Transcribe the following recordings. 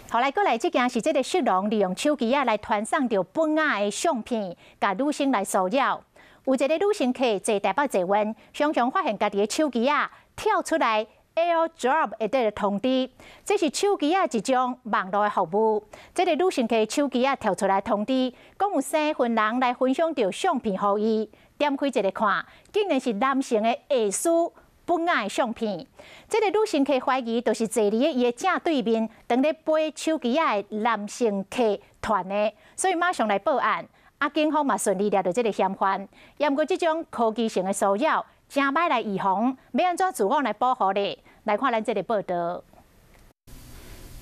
好，來過來，這件是這个色狼利用手機仔來傳送著本仔的相片，共女生來騷擾。有一个女乘客坐台北捷運，常常發現家己的手機仔跳出來 AirDrop 的這个通知，這是手機仔一種網路的服務。這个女乘客手機仔跳出來通知，講有生份人來分享著相片予伊，點開一个看，竟然是男性的下私本仔的相片。這个女乘客懷疑，就是坐佇伊的正對面，當咧背手機仔的男乘客傳的，所以馬上來報案。啊，警方嘛順利掠著這个嫌犯。毋過這種科技性的騷擾，誠歹來預防，欲按怎自我來保護咧？來看咱這个報導。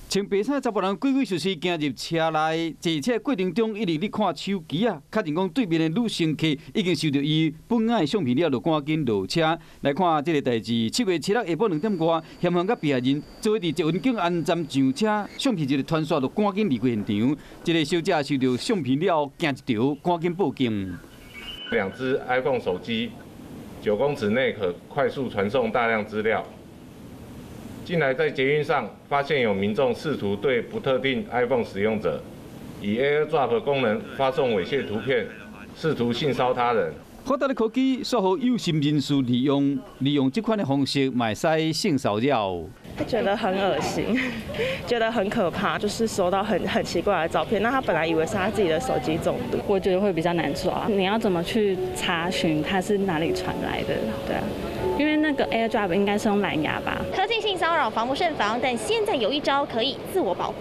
穿白衫查埔人鬼鬼祟祟行入車內，坐車過程中一直咧看手機啊，確認講對面的女乘客已經收著伊本仔的相片了，就趕緊落車。來看這个代誌，7月7日下晡2點外，嫌犯佮被害人做伙佇捷運景安站上車，相片一个傳煞，就趕緊離開現場。這个小姐收著相片了後，驚一著，趕緊報警。兩支 iPhone 手機，9公尺內可快速傳送大量資料。近來在捷運上發現有民眾試圖對不特定 iPhone 使用者以 AirDrop 功能發送猥褻圖片，試圖性騷他人。發達的科技，煞予有心人士利用，利用這款的方式，嘛會使性騷擾。覺得很噁心，覺得很可怕，就是收到很奇怪的照片。那他本來以為是他自己的手機中毒，我覺得會比較難抓。你要怎麼去查詢他是哪裡傳來的？對啊。因為那個 AirDrop 應該是用藍牙吧？科技性騷擾防不勝防，但現在有一招可以自我保護。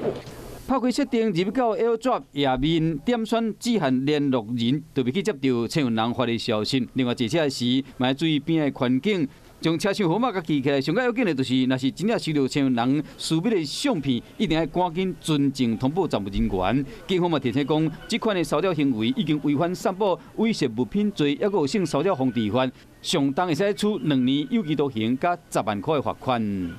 拍開設定，入到 AirDrop 頁面，點選只限聯絡人，就袂去接著生份人發的消息。另外，坐車時嘛愛注意邊仔的環境，將車廂號碼共記起來。上較要緊的就是，若是真正收著生份人私密的相片，一定愛趕緊存證通報站務人員。警方嘛提醒講，這款的騷擾行為已經違反散布猥褻物品罪，抑閣有性騷擾防治法，上重會使處2年有期徒刑佮10萬塊的罰款。